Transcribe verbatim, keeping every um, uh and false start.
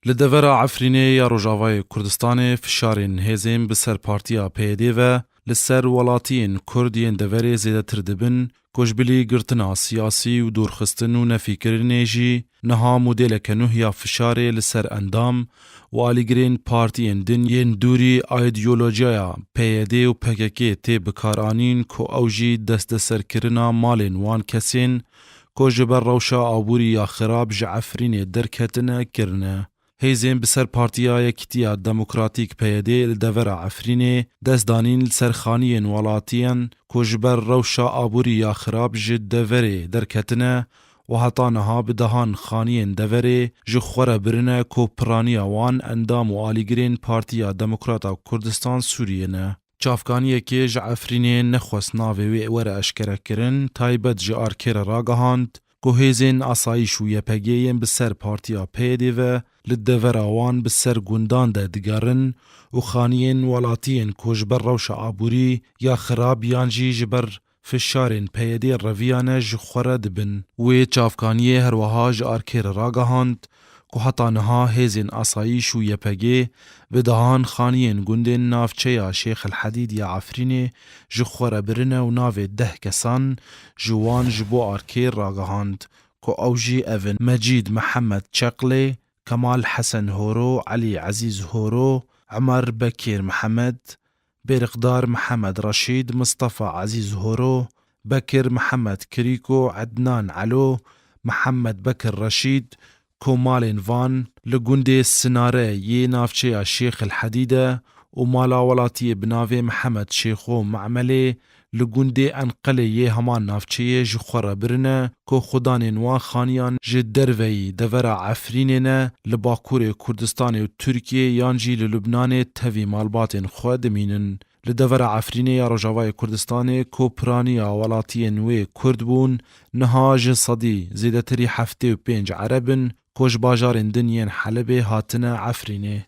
Li devera Efrînê ya Rojavayê Kurdistanê fişarên hêzên bi ser partiya P Y D ve li ser welatiyên Kurd yên deverê zêdetir dibin, ku ji bilî girtina siyasî û dûrxistin û nefîkirinê jî niha modêleke nuh ya fişarê li ser endam û alîgirên partiyên din yên dûrî aîdiyolojiyaya P Y D û P K K tê bikaranîn, ku ew jî desteserkirina malên wan kesên ku ji ber rewşa aborî ya xirab ji Efrînê derketine, kirine. Hêzên bi ser Partiya Yekîtiya Demokratîk P Y D li devera Efrînê dest danîn li ser xaniyên welatiyan ku ji ber rewşa aborî ya xirab ji deverê derketine û heta niha bi dehan xaniyên deverê ji xwe re birine ku piraniya wan endam û alîgirên Partiya Demokrata Kurdistan Sûriyê ne. Çavkaniyekê ji Efrînê nexwest navê wê were eşkerekirin, taybet ji arkê re ragihand ku hêzên asayîş û Y P G yên bi ser partiya P Y D ve li devera wan bi ser gundan de digerin û xaniyên welatiyên ku ji ber rewşa aborî ya xirab yan jî ji ber fişarên P Y D reviyane ji xwe re dibin. Wê çavkaniyê herweha ji arkê re ragihand ku heta niha hêzên asayîş û Y P G bi dehan xaniyên gundên navçeya Şêx El Hedîd ya Efrînê ji xwe re birine û navê deh kesan ji wan ji bo arkê ragihand ku ew jî ev in: Mecîd Mihemed Çeqlê, Kemal Hesen Horo, Elî Ezîz Horo, Emer Bekir Mihemed, Bêriqdar Mihemed Reşîd, Mistefa Ezîz Horo, Bekir Mihemed Kirîko, Ednan Elo, Mihemed Bekir Reşîd, komalên van li gundê Sinare yê navçeya Şêx El Hedîde û mala welatiyê bi navê Mihemed Şêxo Me'melê li gundê Enqelê yê heman navçeyê ji xwe re birine ku xudanên wan xaniyan ji derveyî devera Efrînê ne, li Bakurê Kurdistanê û Tirkiyê yan jî li Lubnanê tevî malbatên xwe dimînin. Li devera Efrînê ya Rojavayê Kurdistanê ku piraniya welatiyên wê Kurd bûn, niha ji sedî zêdetirî heftê û pênc Ereb in ku ji bajarên din yên Helebê hatine Efrînê.